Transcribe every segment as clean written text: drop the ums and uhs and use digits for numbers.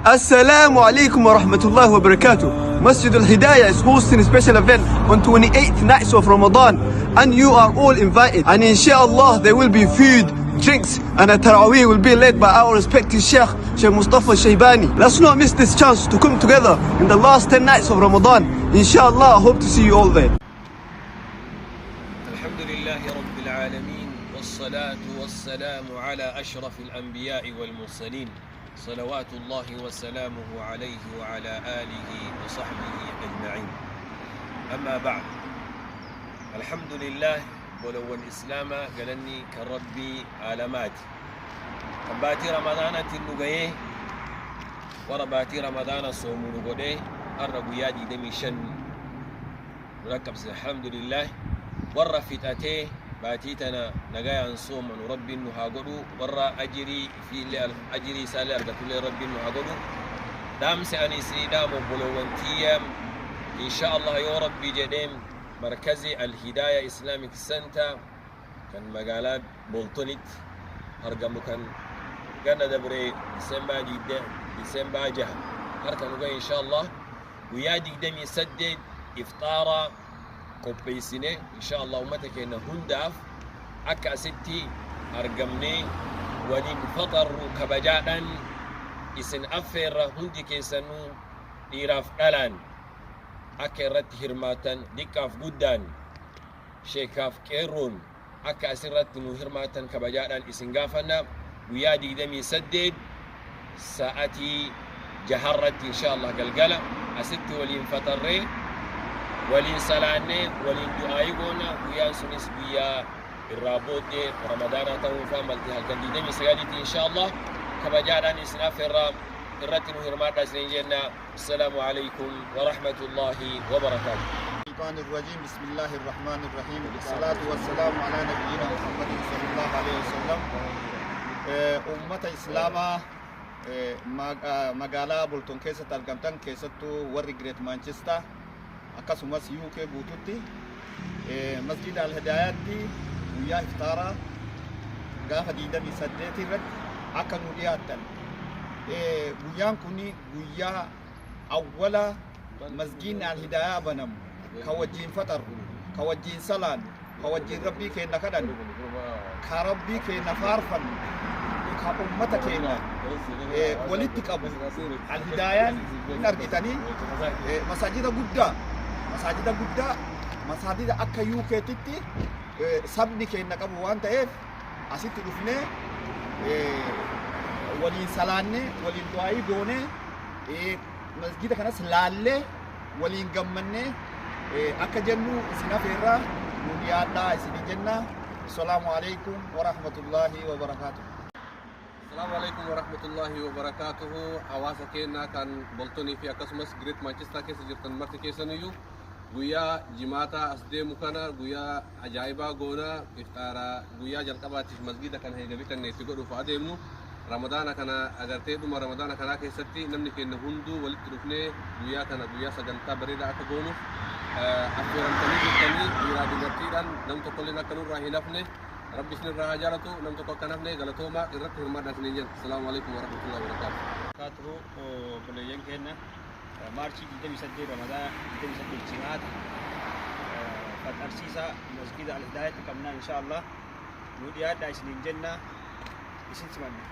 Assalamu alaikum wa rahmatullahi wa barakatuh. Masjid Al Hidaayah is hosting a special event on 28th nights of Ramadan, and you are all invited. And inshallah, there will be food, drinks, and a Taraweeh will be led by our respected Sheikh, Sheikh Mustafa Shaibani. Let's not miss this chance to come together in the last 10 nights of Ramadan. Inshallah, I hope to see you all there. الحمد لله رب العالمين، والصلاة والسلام على أشرف الأنبياء والمرسلين، صلوات الله وسلامه عليه وعلى آله وصحبه أجمعين. أما بعد، الحمد لله obboleewwan islaamaa, galanni kan Rabbii aalamaati, kan baatii Ramadaanatti nu gahee, warra baatii Ramadaana soomu nu godhee, har'a guyyaa 25 nu dhaqqabse. Alhamdulillah, warra fixatee baatii tana nagayaan soomanu Rabbiin nu haa godhu, warra ajirii fi ajirii isaallee argatullee Rabbiin nu haa godhu. Dhaamsi ani isinii dhaamu, obboleewwan tiyya, insha Allah yoo Rabbi jedhee, markazi Alhidaaya Islamic Center kan magaalaa Boltonitti argamu, kan ganna dabree December 6 harka nu gahe, insha Allah guyyaa 28 ifxaara qopheessine. Insha Allah ummata keenya hundaaf akka asitti argamnee waliin faxarru kabajaadhaan isin affeerra. Hundi keessanuu dhiiraaf dhalaan akka irratti hirmaatan, diqqaaf guddaan, sheekaaf qeerroon akka asirratti nu hirmaatan kabajaadhaan isin gaafanna. Guyyaa 28 sa'atii 6rratti insha Allah galgala asitti waliin faxarree, waliin salaannee, waliin du'aayii goona. Guyyaan sunis guyyaa irraa booddee Ramadaanaa ta'uun faa malti, halkan 29ti. Insha Allah kabajaadhaan isin affeerraa, irratti nu hirmaadhaa isiniin jenna. Assalaamu alaikum warahmatullaahi wabarakaatu. الشيطان الرجيم، بسم الله الرحمن الرحيم، الصلاة والسلام على نبينا محمد صلى الله عليه وسلم. Ummata islaamaa magaalaa Bolton keessatti argamtan, keessattuu warri Great Manchester, akkasumas UK guututti, Masjida Al-Hidaayaatti guyyaa iftaaraa gaafa 28 irratti akka nu dhiyaattan. Guyyaan kun guyyaa awwala masjiidni Al-Hidaayaa banamu, ka wajjiin faxarru, ka wajjiin salaannu, ka wajjiin Rabbii keenya kadhannu, ka Rabbii keenya faarfannu, ka ummata keenya walitti qabu. Al-Hidaayaan hin argitanii, masaajida guddaa, masaajida guddaa, masaajida akka UKtitti sabni keenya qabu waan ta'eef, asitti dhufnee waliin salaannee, waliin du'aayii goonee, masjida kanas laallee, waliin gammannee akka jennu isin hafeerraa nu dhiyaadhaa isin jenna. Assalaamu alaikum warahmatullaahi wabarakaatuh. Asalaamu alaikum warahmatullaahi wabarakaatuhu. Hawaasa keenyaa kan Boltonii fi akkasumas Great Manchester keessa jirtan marti keessaniyyuu, guyyaa Jimaataa as deemu kana guyyaa ajaa'ibaa goonaa. Ifxaara guyyaa jalqabaatiif masgida kana eega bitanne itti godhuuf adeemnu. Ramadaana kana agartee, dhuma Ramadaana kanaa keessatti namni keenya hunduu walitti dhufnee guyyaa kana guyyaa sagantaa bareedaa akka goonuuf affeeramtanii jirtanii. Dhiiraa dubartiidhaan nam tokkolleen akka nurraa hin hafne, Rabbi isinirraa haa jaalatu, nam tokko akka hin hafne. Galatoomaa, irratti hirmaadhaa isiniin jenna. Asalaamu alaikum warahmatullahi wabarakaatuh. Barakatuhu. Obboleeyyan keenya, March 28, Ramadaana 28, Jimaata, faxarsiisaa Masjida Al-Hidaayatti qabna. Insha Allah nu dhiyaadhaa isiniin jenna, isin simanna.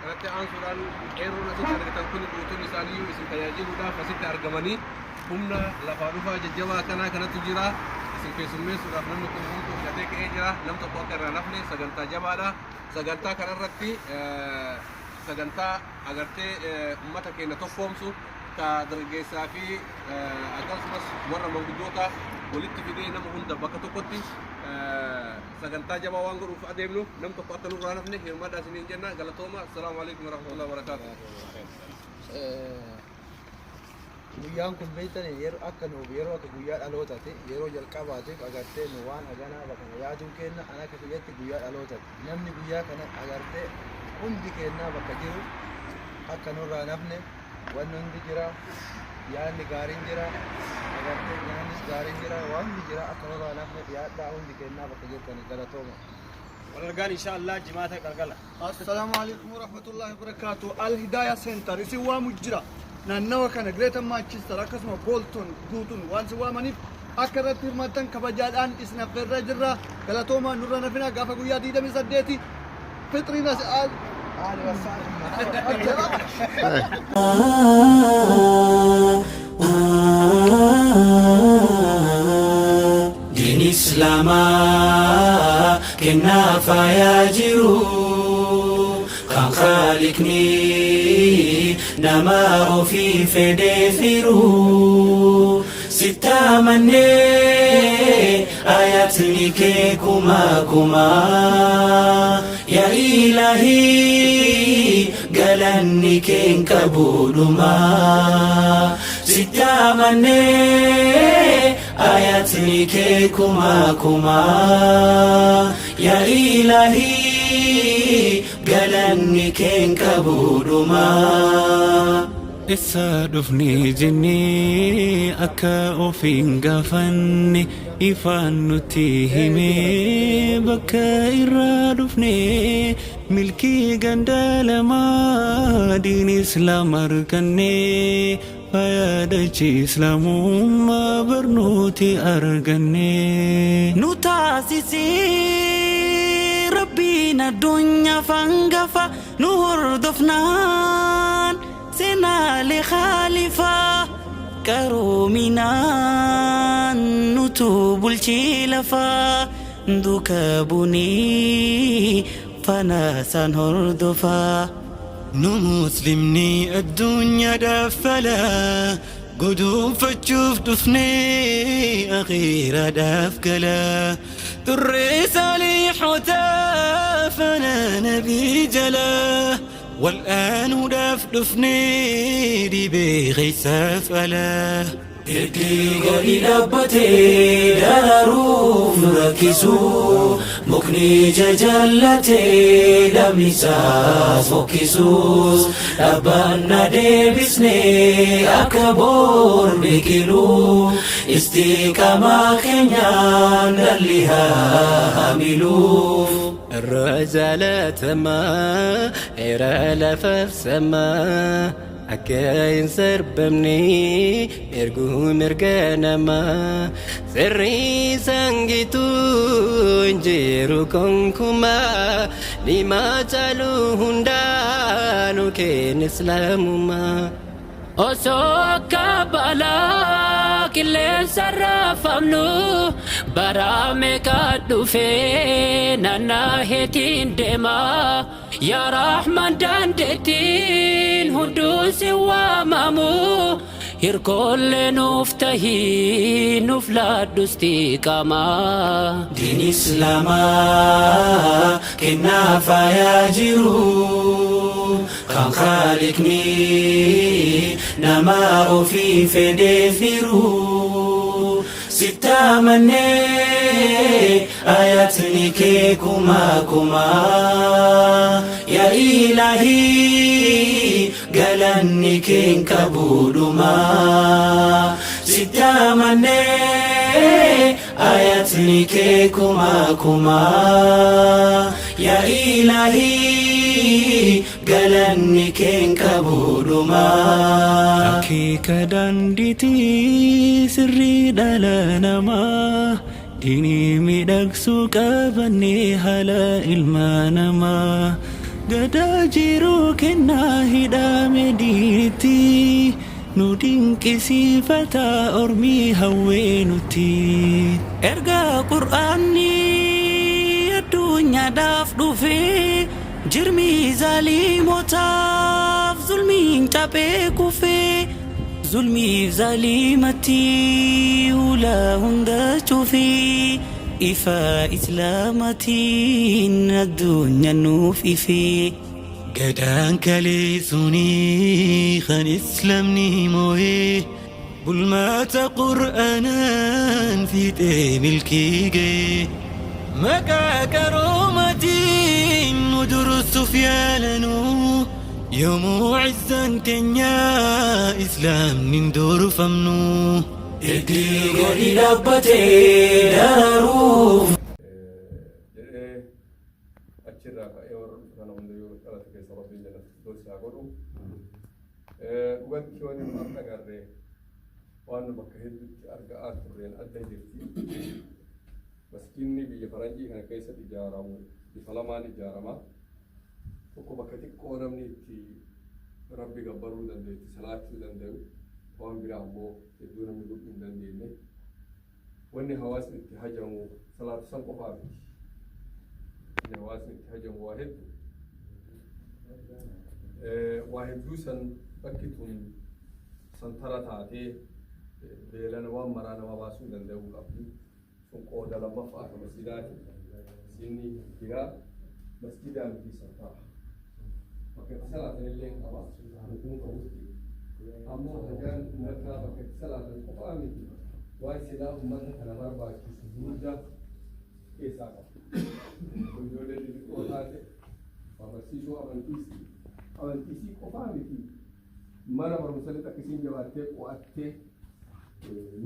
Kanatti aansuudhaan qeerroon asitti argitan kun guutuun isaaniiyyuu isin tajaajiluudhaaf asitti argamanii, humna lafaa dhufaa jajjabaa akkanaa kanatu jira. Isin keessummeessuudhaaf namni kun hunduu hidhatee ka'ee jira. Nam tokko akka irraa nafne, sagantaa jabaadha. Sagantaa kanarratti sagantaa agartee uummata keenya tokkoomsu, ka dargaggeessaa fi akkasumas warra manguddoota walitti fidee nama hunda bakka tokkotti sagantaa jabaa waan godhuuf adeemnu, nam tokko akka nurraa nafne hirmaadhaa isiniin jenna. Galatooma. Assalaamu alaikum warahmatullahi wabarakaatuh. Guyyaan kun beektan yeroo akka nuuf yeroo akka guyyaa dhalootaati. Yeroo jalqabaatiif agartee nu waan haganaa bakka yaaduun kenna. An akka kiyyatti guyyaa dhalootaati. Namni guyyaa kana agartee hundi kennaa bakka jiru akka nurraa nafne. Wanni hundi jira, yaadni gaariin jira, agartee nyaannis gaariin jira, waan hundi jira. Akka nurraa nafne, dhiyaadhaa hundi kennaa bakka jirtani. Galatooma. Wal argaan insha Allah jimaata galgala. Assalaamu alaikum warahmatullahi wabarakatuh. Al Hidayah Center isin waamu jira. Naannawa kana Greater Manchester akkasuma Bolton guutuun waan isin waamaniif akka irratti hirmaattan kabajaadhaan isin affeerraa jirra. Galatoomaa, nurra nafina gaafa guyyaa 28 fixriin as al Diin Islaamaa kennaa faayaa jiru kan Khaaliqni nama ofii fedhee firu. Sitti amannee, ayatni kee kuma kuma, yaa Ilaahii, galanni keen qabu dhuma. Sitti amannee, ayatni kee kuma kuma, yaa Ilaahii, galanni keen qabu dhuma. Eessa dhufnee jennee akka ofiin gaafanne, ifaan nutti himee bakka irraa dhufne. Milkii ganda lamaa diin Islaam arganne, fayyadachi Islaamummaa barnooti arganne. Nu taasisee Rabbiin addunyaa fangafa, nu hordofnaan seenaalee khaalifaa, qaroominaan nutu bulchii lafaa, duuka bunii fanaasaan hordofaa. Nu Muslimni addunyaadhaaf falaa guduunfachuuf dhufnee akhiiraadhaaf galaa turree, saalihotaa fana nabii jalaa wal'aanuudhaaf dhufnee dhibee keessaaf alaa. Hirkii gadi dhaabbatee dararuuf nu rakkisu, mukni jajallatee lamni isaa fokkisus, dhaabbanna deebisnee akka bor biqilu, istiqaamaa keenyaan dhalli haa hamilu. Irra jaalatamaa era lafaaf samaa akka hin sarbamne erguu mirga namaa, sirrii sangituu hin jiru konkumaa, nimaa caalu hundaa nu kenna Islaamummaa. Osoo akka balaa qilleensa raafamnu bara meeqa dhufee nannaaheetiin deema. Yaa Rahman, dandeettiin hunduu si waamamu, hirkoollee nuuf tahii, nuuf laadhu istiqaamaa. Diin Islaamaa kennaa faayaa jiru kan Khaaliqni nama ofii fedhee firu. Sitti amannee, ayatni kee kuma kuma, yaa Ilaahii, galanni keen qabu dhuma. Sitti amannee, ayatni kee kuma kuma, yaa Ilaahii, galanni keen qabu dhuma. Akeeka daandiitii sirrii dhala namaa, diinii miidhagsuu qabannee haala ilma namaa, gadaa jiruu kennaa hidhame diinitti nu dinqisiifata ormii hawwee nutti. Erga Qur'aanni addunyaadhaaf dhufee, jirmi zaalimotaaf zulmiin caphee kufee, zulmiif zaalimatti hulaa hunda cufee, ifa Islaamatiin addunyaa nuuf ifee. Gadaan kaleessuunii kan Islaamni moo'ee, bulmaata Qur'aanaan fiixee milkii ga'e. Maqaa qaroomaatiin nu dursuuf yaalanuu, yoomuu izzaan keenyaa Islaamni hin durfamnu. Iddii gadi dhaabbatee dararuuf. Jedhee. Rabbiin jannata firdoosi haa godhu. Dhugatti wanni nu har'a agarre waan nu bakka hedduutti argaa turreen adda jirti. Masjiidni biyya faranjii kana keessatti ijaaramu bifa lamaan ijaarama. Tokko bakka xiqqoo namni itti Rabbi gabbaruu danda'u, itti salaachuu danda'u, waan biraa ammoo hedduu namni godhuu hin dandeenye. Wanni hawaasni itti hajamu salaatu san qofaa miti. Wanni hawaasni itti hajamu waa hedduu. Waa hedduu san bakki tun santara taatee beelana waan maraa nama baasuu danda'uu qabdi. Sun qooda lammaffaa akka masjidaati. Masjidni biraa masjidaa miti, santara. Bakka itti salaatan illee hin qaba. Hukuun qabutti. Ammoo hajaan uummataa bakka itti salaatan qofaa miti. Waan silaa uummata kana barbaachisu hunda keessaa qaba. Ijoollee xixiqqoo taate waa barsiisuu, amantiisii qofaa miti. Mana barumsallee akka isiin jabaattee qo'attee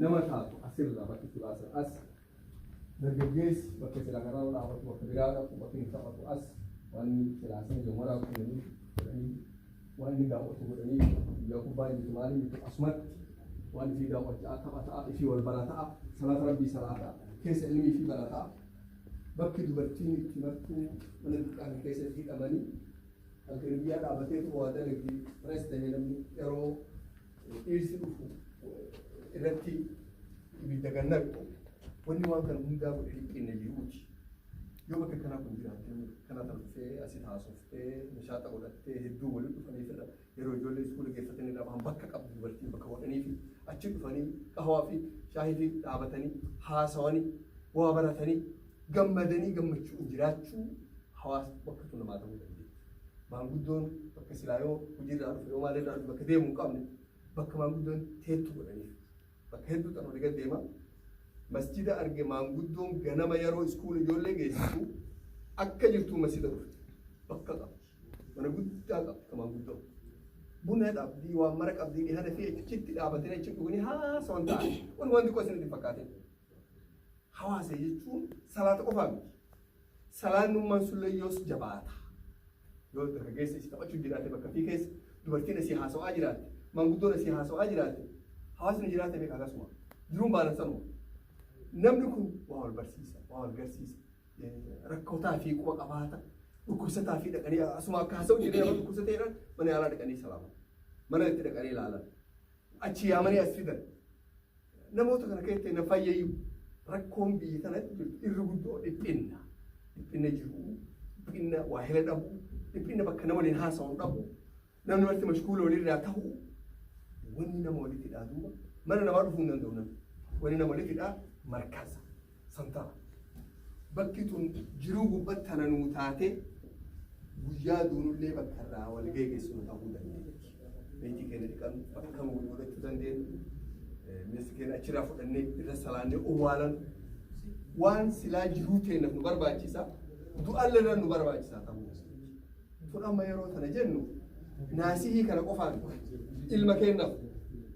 nama taatu asirraa bakki itti baasan as. Dargaggeessi bakka silaa karaa dhaabatu bakka biraa dhaqu, bakka hin taphatu as. Waan inni silaa sana jiru maraa godhanii godhanii, waan inni daawwatu godhanii, guyyaa kubbaa jirtu maaliin jirtu asumatti waan ifii daawwachaa taphataa, ifii wal barataa, salaata Rabbii salaataa keessa ilmi ifii barataa. Bakki dubartiin itti martuu mana xiqqaa keessatti hidhamanii halkan guyyaa dhaabateetu waa dalagdi rees ta'ee, namni yeroo dhiirsi dhufu irratti ibidda gannaqxu. Wanni waan kana hundaa godhe dhiphinna jiruuti. Yoo bakka kanaa kun jiraatte, kana tan dhufee asit haasoftee nishaata godhattee hedduu walitti dhufanii fedha yeroo ijoollee iskuula geeffatanii irraa bahan bakka qabdu dubartiin bakka godhanii fi achi dhufanii qahwaa fi shaahii fi dhaabatanii haasawanii, waa baratanii, gammadanii gammachuun jiraachuu hawaasa bakka tun namaa ta'uu dandeetti. Maanguddoon bakka silaa yoo hojiirraa dhufe, yoo maalirraa dhufe bakka deemuu hin qabne, bakka maanguddoon teettu godhaniif. Bakka hedduu tan olii gad deema. Masjida arge, maanguddoon ganama yeroo iskuula ijoollee geessitu akka jirtu masjida dhufte. Bakka qabdi. Mana guddaa qabdi ka maanguddoo. Buna qabdii, waan mara qabdii, dhihana fi achitti dhaabatanii achi dhuganii haasawan ta'an. Kun waan xiqqoo isinitti hin fakkaatin. Hawaasa jechuun salaata qofaa miti. Salaannummaan sullee yoos jabaata. Yoo dargaggeessa isii taphachuu jiraate bakka fi keessa, dubartiin asii haasawaa jiraatte, maanguddoon asii haasawaa jiraatte, hawaasni jiraate beeka akkasuma. Jiruun baanan sanuma. Namni kun waa wal barsiisa, waa wal garsiisa. Rakkootaa fi quba qabaata. Dhukkubsataa fi dhaqanii asuma akka haasa'u jedhee, nama dhukkubsateedhaan mana yaalaa dhaqanii salaama. Mana itti dhaqanii ilaalan. Achi yaamanii as fidan. Namoota kana keessatti na fayyayyuu rakkoon biyya tanatti jirtu irri guddoo dhiphinna. Dhiphinna jiruu, dhiphinna waa hela dhabuu, dhiphinna bakka nama waliin haasa'u dhabuu, namni marti mashkuula walirraa ta'uu. Wanni nama walitti hidhaa duuba mana namaa dhufuu hin danda'u namni. Wanni nama walitti hidhaa markaza, santara. Bakki tun jiruu gubbatti tana nuu taatee guyyaa duunullee bakka irraa wal geeggeessinu ta'uu dandeetti. Meetii keenya dhiqannu bakka kam wal godhachuu dandeenyu. Meessi keenya achirraa fudhannee irra salaannee owwaalan. Waan silaa jiruu teenyaaf nu barbaachisa. Du'allee irra nu barbaachisa ta'uu dandeetti. Tun amma yeroo tana jennu naasihii kana qofaan ilma keenyaaf,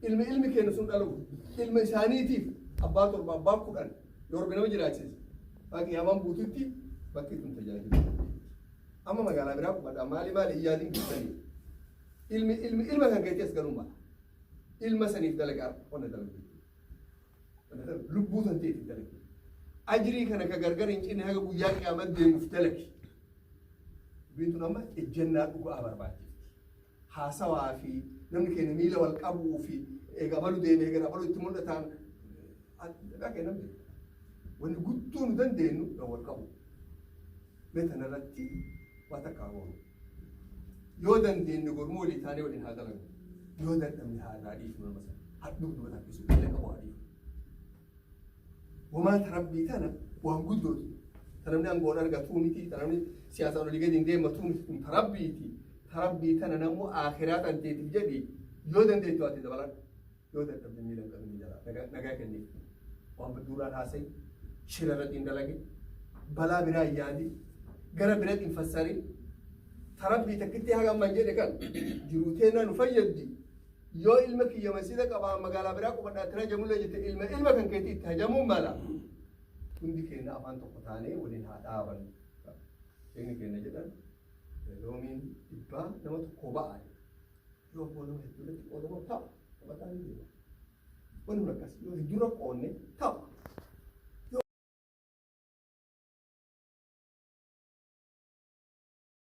ilmi ilmi keenya sun dhalu, ilma isaaniitiif, abbaa 7, abbaa 10 yoo Rabbi nama jiraachise qiyaamaan buututti bakki tun tajaajilu dandeetti. Amma magaalaa biraa qubadhaa maali maali hin yaadin geessanii. Ilmi ilmi ilma kan keetti as galuu mala. Ilma saniif dalagaa qonna dalagu. Lubbuu tan ta'eef dalagi. Ajrii kana ka gargar hin cinne haga guyyaa qiyaamaa deemuuf dalagi. Dubbiin tun amma ejjennaa dhugaa barbaachifti. Haasawaa fi namni keenya miila wal qabuu fi eega abalu deeme eega abalu itti mul'ataan dhagaa kennan beeku. Wanni guddoo nu dandeenyu wal qabu. Mee tanarratti waa takka haa goonu. Yoo dandeenye gurmuu walii taanee waliin haa dalagnu. Yoo dadhabne haa irraa dhiifnu nama sana. Hadhuuf duba takkisu illee qabu haa dhiifnu. Wamaa rabbii tana waan guddootu. Ta namni aangoon argatuu miti, ta namni siyaasaan olii gadi hin deematuu miti, kun ta Rabbiiti. Ta Rabbii tana namuu akhiraa tan teetiif jedhi yoo dandeettu ati dabaladhu. Yoo dadhabde miila hin qabin jalaa nagaa kenniif. Waan badduurraan haasa'i, shira irratti hin dalagin, balaa biraa hin yaadin, gara biratti hin fassarin. Ta Rabbii takkitti haga amman jedhe kan jiruu teennaa nu fayyaddi. Yoo ilma kiyya masjida qabaa magaalaa biraa qubadhaa itti hajamullee jette, ilma ilma kan keetii itti hajamuun mala. Hundi keenya afaan tokko taanee waliin haa dhaabannu. Sheekni keenya jedhan Loomiin dhibbaa nama tokko ba'a. Yoo ammoo nama hedduurratti qoodamu tapha. Taphataa ni deema. Wanni kun akkas yoo hedduurra qoonne tapha.